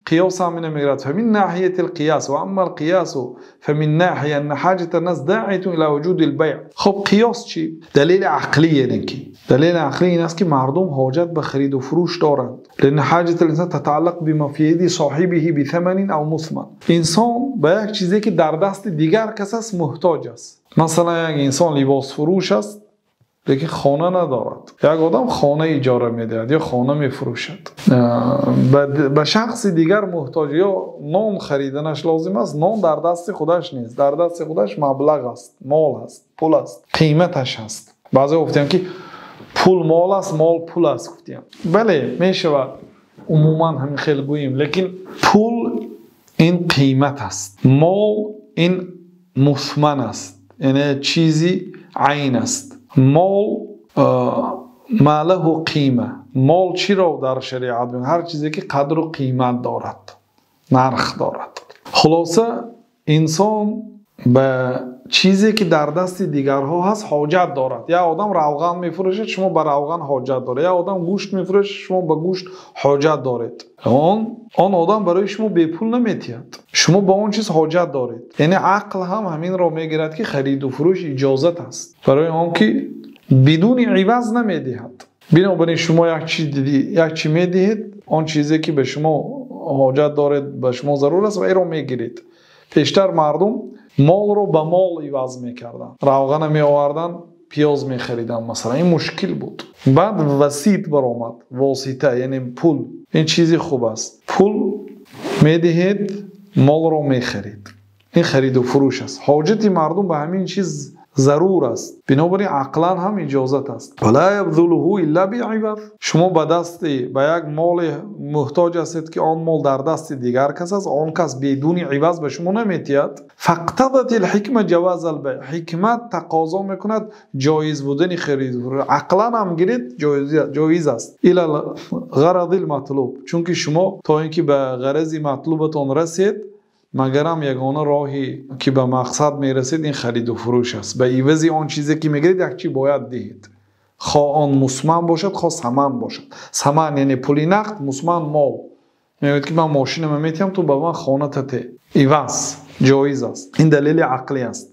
Қиёс ҳам инро мегирад. فمن ناحية القياس وأما القياس فمن ناحية أن حاجة الناس داعية إلى وجود البيع. Хуб, қиёс чӣ? Далели ақлӣ, яъне ки далели ақлӣ ин аст, ки мардум ҳоҷат ба хариду фурӯш доранд. لأن حاجة الإنسان تتعلق بما في يد صاحبه بثمن أو مثمن. Инсон ба як чизе, ки дар дасти дигар кас аст, муҳтоҷ аст. Масалан, як инсон либосфурӯш аст, лекин хона надорад. Як одам хона иҷора медиҳад ё хона мефурӯшад, ба шахси дигар муҳтоҷ. Ё нон хариданаш лозим аст, нон дар дасти худаш нест, дар дасти худаш маблағ аст, мол аст, пул аст, қиматаш аст. Баъзе гуфтем, ки пул мол аст, мол пул аст, гуфтем. Бале, мешавад умуман ҳамин хел гӯем, лекин пул ин қимат аст, мол ин мусман аст, яъне чизи айн аст. Мол ما له قيمة. Мол чиро дар шариат? Ҳар чизе, ки қадру қимат дорад, нарх дорад. Хулоса, инсон ба чизе, ки дар дасти дигарҳо ҳаст, ҳоҷат дорад. Як одам равған мефурӯшад, шумо ба равған ҳоҷат доред. Як одам гӯшт мефурӯшад, шумо ба гӯшт ҳоҷат доред. Он одам барои шумо бепул наметиҳад, шумо ба он чиз ҳоҷат доред. Яъне ақл ҳам ҳаминро мегирад, ки хариду фурӯш иҷозат аст, барои он ки бидуни иваз намедиҳад. Бинобар ин шумо як чи медиҳед, он чизе, ки ба шумо ҳоҷат доред, ба шумо зарур аст, ва инро мегиред. Пештар мардум молро ба мол иваз мекарданд, равғана меоварданд, пиёз мехариданд, масалан. Ин мушкил буд. Баъд васит баромад, восита, яъне пул. Ин чизи хуб аст: пул медиҳед, молро мехаред. Ин хариду фурӯш аст. Ҳоҷати мардум ба ҳамин чиз зарур аст, бинобар ин ақлан ҳам иҷозат аст. Шумо ба дасти ба як моле муҳтоҷ ҳастед, ки он мол дар дасти дигар кас аст, он кас бидуни иваз ба шумо наметиҳад. فاقتضت الحكمة جواز البيع. Ҳикмат тақозо мекунад ҷоиз будани хариду фурӯш. Ақлан ҳам гиред, ҷоиз аст. إلى الغرض المطلوب. Чунки шумо то ин ки ба ғарази матлубатон расед, магарам ягона роҳе, ки ба мақсад мерасед, ин хариду фурӯш аст. Ба ивази он чизе, ки мегиред, як чи бояд диҳед, хо он мусман бошад, хо саман бошад. Саман яъне пули нақд, мусман мол. Мегӯяд, ки ман мошинама метиҳам, ту ба ман хоната те. Иваз ҷоиз аст. Ин далели ақлӣ аст.